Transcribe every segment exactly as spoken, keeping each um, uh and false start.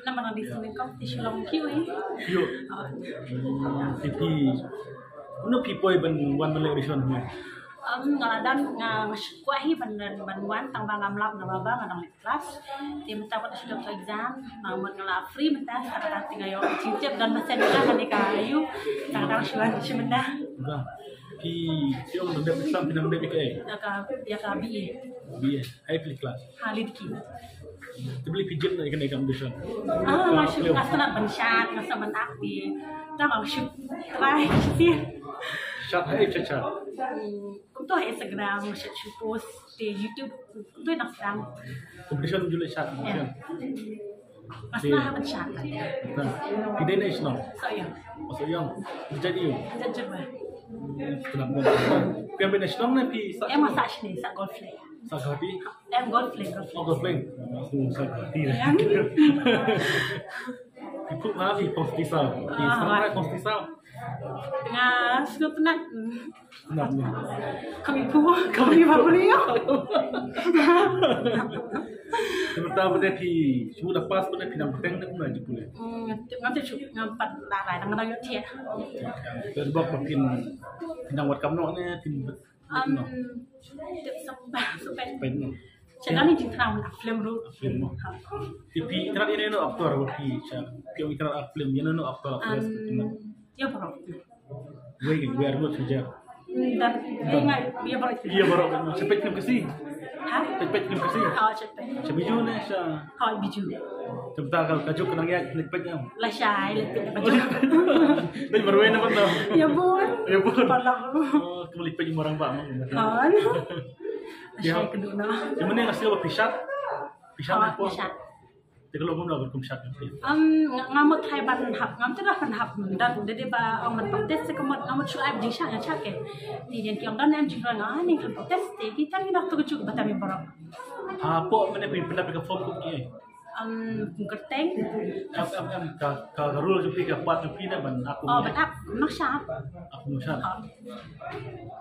Namar nang dei sngewbha competition long kiew hi. Kiew. Te phi, kumno phi poi ban wan ban leh audition hynne? Um, nga la dang, nga, nga shu kwah hi ban, ban, ban wan tang ba ngam lap namar ba nga dang leh klas. Te mynta wat shu dep exam, nga mut nga la free mynta, sa ka dang te nga ïoh jingtip don ba sien nga kane ka ayu, sa ka dang shu wan shu mynta. Ba, phi, phi ong dang dep exam, phi dang dep ïa kaei? Ïa ka, ïa ka B A. B A. Hai phi klas? Ha Lydki. Te balei phi jied na ïa kane ka audition? Ah, nga shu, nga sngewtynnat ban shad, nga sngewtynnat ban act te. Tang nga shu try shisien. Shad ha ei sha shad? Hmm, kumto ha Instagram nga shu post, te YouTube, kumto nang sdang. Competition ju leh shad, competition. Nga sngewtynnat ban shad. Phi dei na ei shnong? Sohiong. Sohiong. Jait aiu? Jait Jyrwa. Kynab mo. Phi ïam beit na shnong ne phi sah? Em, nga sah shane, sah Golf Lake. Sah Guwahati? Em, Golf Lake, Golf Lake. Oh, Golf Lake. Aku sah Guwahati. Em. Phi phuh ha phi pong sati saw. Phi sah ha pong sati saw. Nga sngewtynnat. Sngewtynnat mo. Kami phuh, kami ba phuh. Te mynta ba dei phi shu da pass ba dei phi nang bteng ne kumno ji pule? Hmm, nga tip, nga tip shu, nga pat la rai, nga dang ïoh thiah. Te bok ba phin, phin nang wad kam noh ne phin Um, tip sep, sep. Peit noh. Channel ni jingthrang, film ruh. Film mo. Ha. Te phi itynnat ïa no actor ba phi sha, phi ong itynnat film, ïa no actor actress phi itynnat? Um, ïa baroh. Wei, wei ar ngut shu jia? Hmm, dan, eh, nga, ïa baroh. Ïa baroh. Sha peit film Khasi? Ha? Peit, peit film Khasi? Oh, sha peit. Sha Bijou ne sha? Oh, Bijou. Te mynta ka, ka juk ka nang ïaid leit peit em? Lashai leit peit Bijou. Peit marwei na mynta. Ïa bun. Ïa bun. Paralok. Oh, ka leit peit marwei ba mo. Kan. Lashai ka duna. Te mynne nga sngew ba phi shad. Phi shad ne hapoh? Phi shad. Te ka long kumno ba kum shad? Am, nga, nga mut tharai ban hap, ngam tharai ban hap. Dan da dei ba ong ban practice te ka mut, nga mut shu ai ba jingshad nga shad ke. Te ïa ki ong don em jingroi, nga ai ning kan practice te ki tang ïa dak tu ka juk ba tam ïa baroh. Hapoh mynne phi pyndap ïa ka form kum kiei? Am, kum kyrteng. Em, em, em, ka, ka, ka role jong phi, ka part jong phi ne ban act? Oh, ban act, nongshad. Act nongshad. Oh.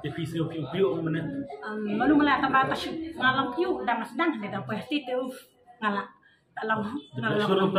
Te phi sngew phi ïoh phi ïoh mynne? Am, malu mala tang ba ka shu nga long phi ïoh dang sdang ne dang poi ha stage te uf nga la. Ka long, ka long.